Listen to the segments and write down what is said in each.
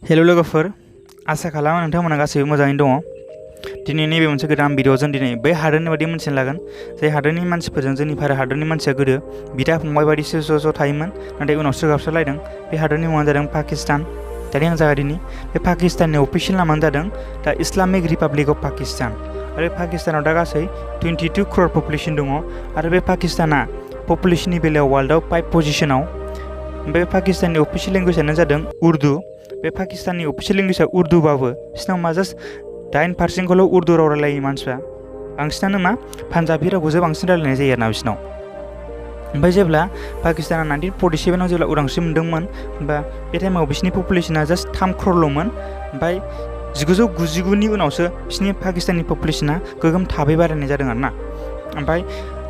Hello लोगोफोर, आसा खालामो नोंथांमोना गासैबो मोजाङैनो दङ। दिनै नैबे मोनसे गोदान भिडिअजों दिनै बै हादोरनि बायदि मोनथिनो लागोन जाय हादोरनि मानसिफोरजों जोंनि भारत हादोरनि मानसिया गोदो बिदा फंबाय बायदिसो ज' थायोमोन, नाथाय उनावसो गावस्रालायदों। बे हादोरनि मुङानो जादों पाकिस्तान। दानि आं जागायदिनि। बे पाकिस्ताननि अफिसियेल नामानो जादों दा इस्लामिक रिपाब्लिक अफ पाकिस्तान। आरो बे पाकिस्तानाव दा गासै 22 क्र'र पपुलेसन दङ। आरो बे पाकिस्ताना पपुलेसननि बेलायाव वर्ल्डआव 5 पजिशनाव। बे पाकिस्ताननि अफिसियेल लेंगुवेजआनो जादों उर्दु। बे पाकिस्ताननि अफिसियेल लेंगुवेजआ उर्दुबाबो बिसिनाव मा जास्ट 9%खौल' उर्दु राव रायलायो मानसिफ्रा। बांसिनानो मा पान्जाबि रावखौसो बांसिन रायलायनाय जायो आरोना बिसिनाव। ओमफ्राय जेब्ला पाकिस्ताना 1947आव जेब्ला उदांस्रि मोनदोंमोन, होमबा बे टाइमाव बिसिनि पपुलेसना जास्ट 3 क्र'रल'मोन। ओमफ्राय 1999नि उनावसो बिसिनि पाकिस्ताननि पपुलेसना गोगोम थाबै बारायनाय जादों आरोना। ओमफ्राय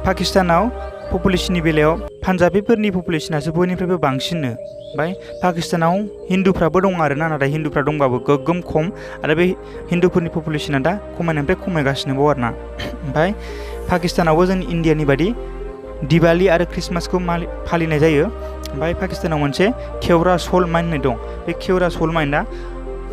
पाकिस्तानाव पपुलेसननि बेलायाव पान्जाबिफोरनि पपुलेसनासो बयनिफ्रायबो बांसिननो। ओमफ्राय पाकिस्तानाव हिन्दुफ्राबो दं आरोना, नाथाय हिन्दुफ्रा दंबाबो गोगोम खम। आरो बे हिन्दुफोरनि पपुलेसना दा खमायनायनिफ्राय खमायगासिनोबाव आरोना। ओमफ्राय पाकिस्तानावबो जोंनि इण्डियानि बायदि दिवाली आरो ख्रिस्टमासखौ फालिनाय जायो। ओमफ्राय पाकिस्तानाव मोनसे केवरा सल माइन होननाय दं। बे केवरा सल माइनआ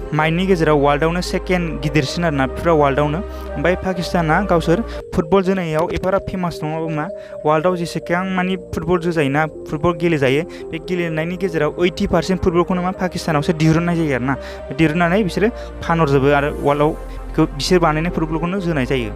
माइननि गेजेराव वर्ल्डआवनो सेकेन्ड गिदिरसिन आरोना, फुरा वर्ल्डआवनो। ओमफ्राय पाकिस्ताना गावसोर फुटबल जोनायाव एफाराब फेमास नङाबाबो मा वर्ल्डआव जेसेबां मानि फुटबल जोजायोना, फुटबल गेलेजायो, बे गेलेनायनि गेजेराव 80% फुटबलखौनो मा पाकिस्तानावसो दिहुननाय जायो आरोना। दिहुननानै बिसोरो फानहरजोबो आरो वर्ल्डआव बिसोर बानायनाय फुटबलखौनो जोनाय जायो।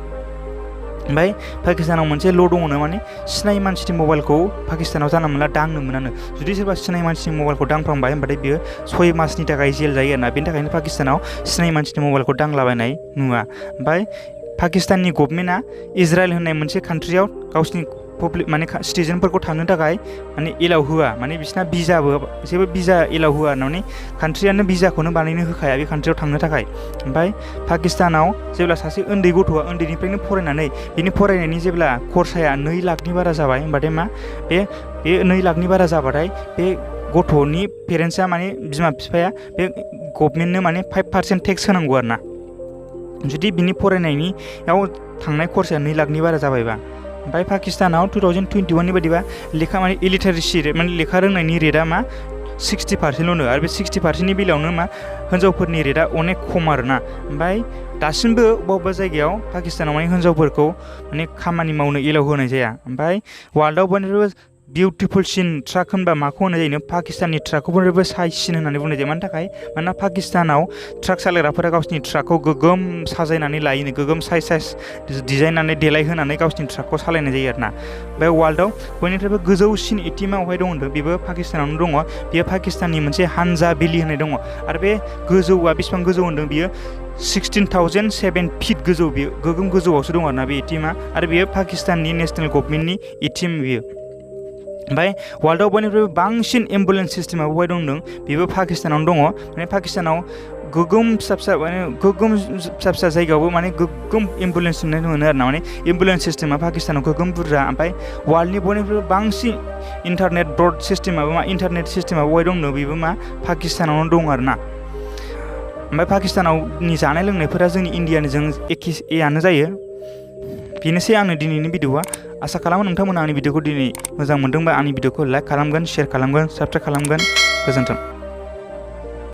ओमफ्राय पाकिस्तानाव मोनसे ल' दङनो, माने सिनायै मानसिनि मबाइलखौ पाकिस्तानाव जानला मोनला दांनो मोनानो। जुदि सोरबा सिनायै मानसिनि मबाइलखौ दांफ्लांबाय होनबाथाय बियो 6 मासनि थाखाय जेल जायो आरोना। बेनि थाखायनो पाकिस्तानाव सिनायै मानसिनि मबाइलखौ दांलाबायनाय नुवा। ओमफ्राय पाकिस्ताननि गभर्नमेन्टआ इजराइल होननाय मोनसे कान्ट्रियाव गावसिनि माने सिटिजेनफोरखौ थांनो थाखाय माने एलाउ होआ। माने बिसिना जेबो भिजा एलाउ होआ, माने कान्ट्रियानो भिजाखौनो बानायनो होखाया बे कान्ट्रियाव थांनो थाखाय। ओमफ्राय पाकिस्तानाव जेब्ला सासे उन्दै गथ'आ उन्दैनिफ्रायनो फरायनानै बिनि फरायनायनि जेब्ला खरसाया 2 लाखनि बारा जाबाय, होनबाथाय मा बे 2 लाखनि बारा जाबाथाय बे गथ'नि पेरेन्टसा माने बिमा बिफाया बे गभर्नमेन्टनो माने 5% टेक्स होनांगौ आरोना, जुदि बिनि फरायनायनियाव थांनाय खरसाया 2 लाखनि बारा जाबायबा। ओमफ्राय पाकिस्तानाव 2021नि बायदिबा माने इलिटारेसि रेट, माने लेखा रोंनायनि रेटआ मा 60%ल'नो। आरो बे 60%नि बेलायावनो मा हिनजावफोरनि रेटआ अनेक खम आरोना। ओमफ्राय दासिमबो बबेबा जायगायाव पाकिस्तानाव माने हिनजावफोरखौ माने खामानि मावनो एलाउ होनाय जाया। ओमफ्राय वर्ल्डआव बयनिख्रुइबो बिउटिफुलसिन ट्राक होनबा माखौ होनाय जायो? पाकिस्ताननि ट्राकखौ बयनिख्रुइबो साइजसिन होननानै बुंनाय जायो। मानि थाखाय? मानोना पाकिस्तानाव ट्राक सालायग्राफोरा गावसिनि ट्राकखौ गोगोम साजायनानै लायोनो, गोगोम साइज डिजाइननानै देलायहोनानै गावसिनि ट्राकखौ सालायनाय जायो आरोना। ओमफ्राय वर्ल्डआव बयनिख्रुइबो गोजौसिन एटिमावहाय दं होनदों, बेबो पाकिस्तानावनो दङ। बेयो पाकिस्ताननि मोनसे हानजा बेलि होननाय दङ। आरो बे गोजौआ बेसेबां गोजौ होनदों? बियो 16,007 फिट गोजौ। बियो गोगोम गोजौआवसो दं आरोना बे एटिमा। आरो बेयो पाकिस्ताननि नेसनेल गभर्नमेन्टनि एटिम बियो। ओमफ्राय वर्ल्डआव बयनिख्रुइबो बांसिन एम्बुलेन्स सिस्टेमाबो बहाय दं, बेबो पाकिस्तानावनो दङ। माने पाकिस्तानाव गोगोम फिसा फिसा जायगायावबो माने गोगोम एम्बुलेन्स नुनो मोनो आरोना। माने एम्बुलेन्स सिस्टेमा पाकिस्तानाव गोगोम बुरजा। ओमफ्राय वर्ल्डनि बयनिख्रुइबो बांसिन इन्टारनेट सिस्टेमाबो बहाय दं, बेबो मा पाकिस्तानावनो दं आरोना। ओमफ्राय पाकिस्तानावनि जानाय लोंनायफोरा जोंनि इण्डियानिजों एखेयानो जायो। बेनोसै आंनि दिनैनि भिडिअ'आ। आसा खालामो नोंथांमोना आंनि भिडिअ'खौ दिनै मोजां मोनदोंबा आंनि भिडिअ'खौ लाइक खालामगोन, शेयार खालामगोन, साबस्क्राइब खालामगोन। गोजोन्थों।